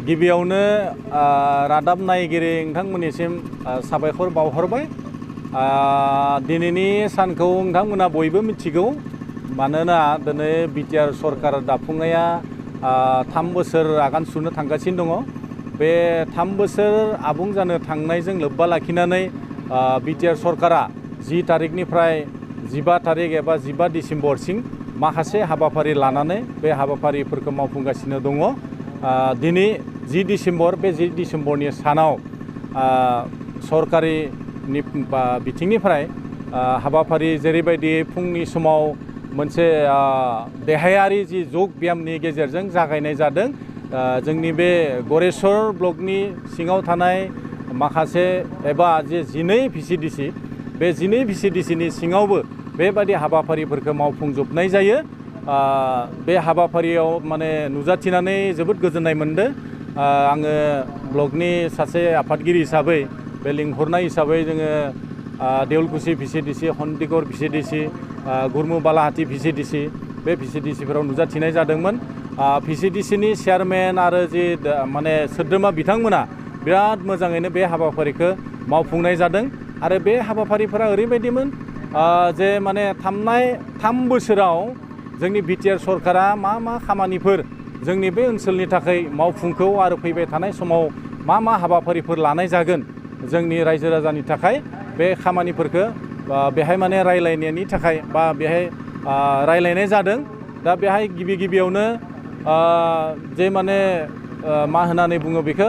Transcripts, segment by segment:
गिबियावनो रादाब नायगिरि नोंथांमोननिसिम साबायखर बावहरबाय। दिनैनि सानखौ नोंथांमोना बयबो मिथिगौ, मानोना दिनै बिटिआर सरकार दाफुंनाया 3 बोसोर आगान सुरनो थांगासिनो दङ। बे 3 बोसोर आबुं जानो थांनायजों लोब्बा लाखिनानै बिटिआर सरकारा 10 तारिखनिफ्राय 15 तारिख एबा 15 डिसेम्बरसिम माखासे हाबाफारि लानानै बे हाबाफारिफोरखौ मावफुंगासिनो दङ। दिनै 10 डिसेम्बर, बे 10 डिसेम्बरनि सानाव सरकारि बिथिंनिफ्राय हाबाफारि जेरैबायदि फुंनि समाव मोनसे देहायारि जि जग ब्यामनि गेजेरजों जागायनाय जादों। जोंनि बे गरेस्वर ब्लकनि सिङाव थानाय माखासे एबा जे 12 VCDC, बे 12 VCDCनि सिङावबो बेबादि हाबाफारिफोरखौ मावफुंजोबनाय जायो। बे हाबाफारियाव माने नुजाथिनानै जोबोद गोजोननाय मोनदों। आङो ब्लकनि सासे आफादगिरि हिसाबै, बे लिंहरनाय हिसाबै जोङो देउलकुसि VCDC, हन्दिगर VCDC, गुरमु बालाहाटी VCDC, बे VCDCफोराव नुजाथिनाय जादोंमोन। VCDCनि चेयारमेन आरो जि माने सोद्रोमा बिथांमोना बिराद मोजाङैनो बे हाबाफारिखौ मावफुंनाय जादों। आरो बे हाबाफारिफोरा ओरैबायदिमोन जे माने 3 बोसोराव जोंनि बिटिआर सरकारा मा खामानिफोर जोंनि बे ओनसोलनि थाखाय मावफुंखौ आरो फैबाय थानाय समाव मा हाबाफारिफोर लानाय जागोन जोंनि रायजो राजानि थाखाय, बे खामानिफोरखौ बेहाय माने रायलायनायनि थाखाय बा बेहाय रायलायनाय जादों। दा बेहाय गिबियावनो जे माने मा होननानै बुङो बेखौ,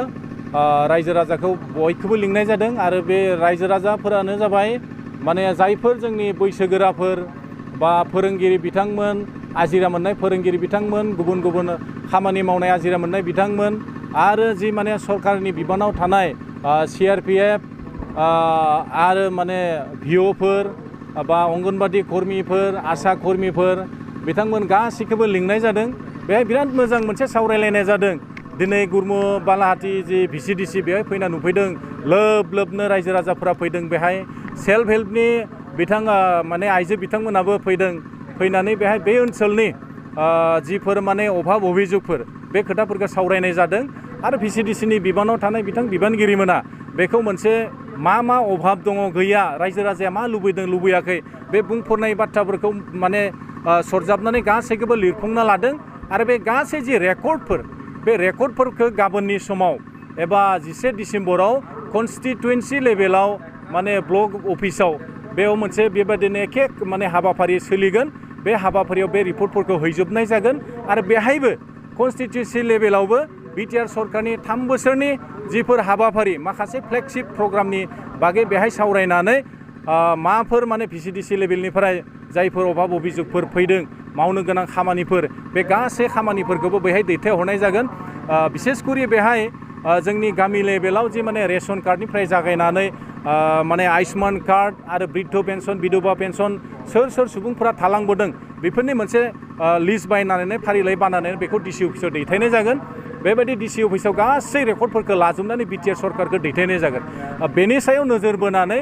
रायजो राजाखौ बयखौबो लिंनाय जादों। आरो बे रायजो राजाफोरानो जाबाय माने जायफोर जोंनि बैसोगोराफोर बा फोरोंगिरि बिथांमोन, आजिरा मोननाय फोरोंगिरि बिथांमोन, गुबुन खामानि मावनाय आजिरा मोननाय बिथांमोन, आरो जि माने सरकारनि बिबानाव थानाय CRPF आरो माने VOफोर बा अंगनबादि कर्मिफोर, आशा कर्मिफोर, बिथांमोन गासैखौबो लिंनाय जादों। बेहाय बिराद मोजां मोनसे सावरायलायनाय जादों। दिनै गुरमु बालाहाटी जि VCDC बेहाय फैना नुफैदों, लोबनो रायजो राजाफोरा फैदों। बेहाय सेल्फ हेल्पनि माने आइजो बिथांमोनाबो फैनानै बेहाय बे ओनसोलनि जिफोर माने अभाब अभिजुगफोर, बे खोथाफोरखौ सावरायनाय जादों। आरो VCDCनि बिबानाव थानाय बिबानगिरिमोना बेखौ मोनसे मा अभाब दङ, गैया, रायजो राजाया मा लुबैदों लुबैयाखै, बे बुंफोरनाय बाथ्राफोरखौ माने सरजाबनानै गासैखौबो लिरफुंना लादों। आरो बे गासै जि रेकर्डफोर, बे रेकर्डफोरखौ गाबोननि समाव एबा 11 डिसेम्बराव कनस्टिटुयेन्सि लेभेलाव माने ब्लक अफिसाव बेयाव मोनसे बेबायदिनो एखे माने हाबाफारि सोलिगोन। बे हाबाफारियाव बे रिपर्टफोरखौ हैजोबनाय जागोन। आरो बेहायबो कनस्टिटुयेन्सि लेभेलावबो बिटिआर सरकारनि 3 बोसोरनि जिफोर हाबाफारि, माखासे फ्लेगशिप प्रग्रामनि बागै बेहाय सावरायनानै माफोर माने VCDC लेभेलनिफ्राय जायफोर अभाब अभिजुगफोर फैदों, मावनो गोनां खामानिफोर, बे गासै खामानिफोरखौबो बेहाय दैथायहरनाय जागोन। बिसेसकरि बेहाय जोंनि गामि लेभेलाव जि माने रेशन कार्डनिफ्राय जागायनानै माने आयुष्मान कार्ड आरो बृद्ध पेन्सन, बिधवा पेन्सन सोर सुबुंफोरा थालांबोदों, बेफोरनि मोनसे लिस्ट बायनानै फारिलाइ बानायनानै बेखौ DC अफिसाव दैथायनाय जागोन। बेबायदि DC अफिसाव गासै रेकर्डफोरखौ लाजोबनानै बिटिआर सरकारखौ दैथायनाय जागोन। बेनि सायाव नोजोर बोनानै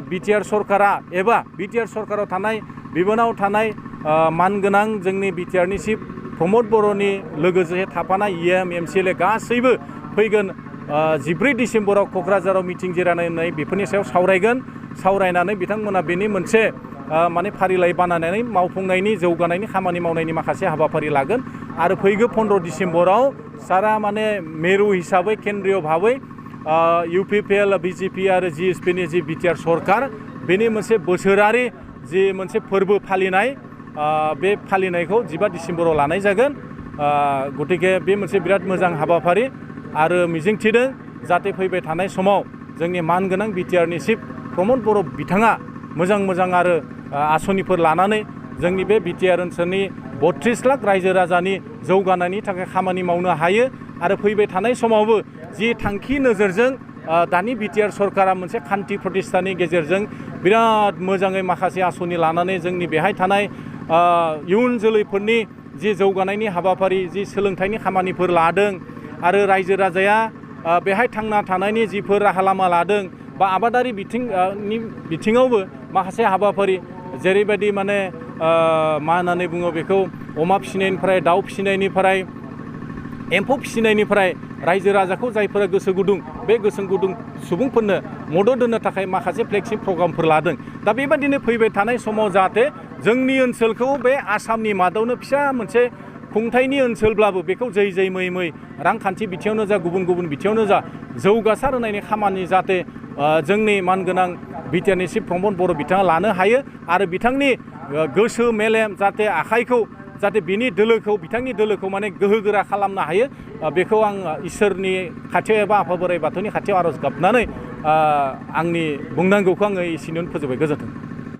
बिटिआर सरकारा एबा बिटिआर सरकाराव थानाय बिबानाव थानाय मानगोनां जोंनि बिटिआरनि चिफ प्रमद बर'नि लोगोसे थाफानाय EM MCLA गासैबो फैगोन 14 डिसेम्बराव क'क्राझाराव मिटिं जिरायनानै बेफोरनि सायाव सावरायनानै बिथांमोना बेनि मोनसे माने फारिलाइ बानायनानै मावफुंनायनि, जौगानायनि, खामानि मावनायनि माखासे हाबाफारि लागोन। आरो फैगौ 15 डिसेम्बराव सारा माने मेरु हिसाबै केन्द्रीय भाबै UPPL, BJP आरो GSPनि जि बिटिआर सरकार, बेनि मोनसे बोसोरारि जि मोनसे फोरबो फालिनाय, बे फालिनायखौ 15 डिसेम्बराव लानाय जागोन। गतिके बे मोनसे बिराद मोजां हाबाफारि। आरो मिजिंथिदों जाहाथे फैबाय थानाय समाव जोंनि मानगोनां बिटिआरनि चिफ प्रमद बर' बिथाङा मोजां आरो आसनिफोर लानानै जोंनि बे बिटिआर ओनसोलनि 32 लाख रायजो राजानि जौगानायनि थाखाय खामानि मावनो हायो। आरो फैबाय थानाय समावबो जि थांखि नोजोरजों दानि बिटिआर सरकारा मोनसे खान्थि प्रतिष्ठानि गेजेरजों बिराद मोजाङै माखासे आसनि लानानै जोंनि बेहाय थानाय इयुन जोलैफोरनि जि जौगानायनि हाबाफारि, जि सोलोंथाइनि खामानिफोर लादों, आरो रायजो राजाया बेहाय थांना थानायनि जिफोर राहा लामा लादों, बा आबादारि बिथिङावबो माखासे हाबाफारि जेरैबायदि माने मा होननानै बुङो बेखौ, अमा फिसिनायनिफ्राय दाउ फिसिनायनिफ्राय एम्फौ फिसिनायनिफ्राय रायजो राजाखौ जायफोरा गोसो गुदुं बे गोसो गुदुं सुबुंफोरनो मदद होनो थाखाय माखासे फ्लेगशिप प्रग्रामफोर लादों। दा बेबादिनो फैबाय थानाय समाव जाहाथे जोंनि ओनसोलखौ बे आसामनि मादावनो फिसा मोनसे खुंथायनि ओनसोलब्लाबो बेखौ जै मै रांखान्थि बिथिङावनो जा गुबुन गुबुन बिथिङावनो जा जौगासार होनायनि खामानि जाहाथे जोंनि मानगोनां बिटिआरनि चिफ प्रमद बर' बिथाङा लानो हायो आरो बिथांनि गोसो मेलेम जाहाथे आखाइखौ जाहाथे बिथांनि दोलोखौ माने गोहोगोरा खालामनो हायो बेखौ आं इसोरनि खाथियाव एबा आफा बोराइ बाथौनि खाथियाव आर'ज गाबनानै आंनि बुंनांगौखौ आङो एसेनो फोजोबबाय। गोजोन्थों।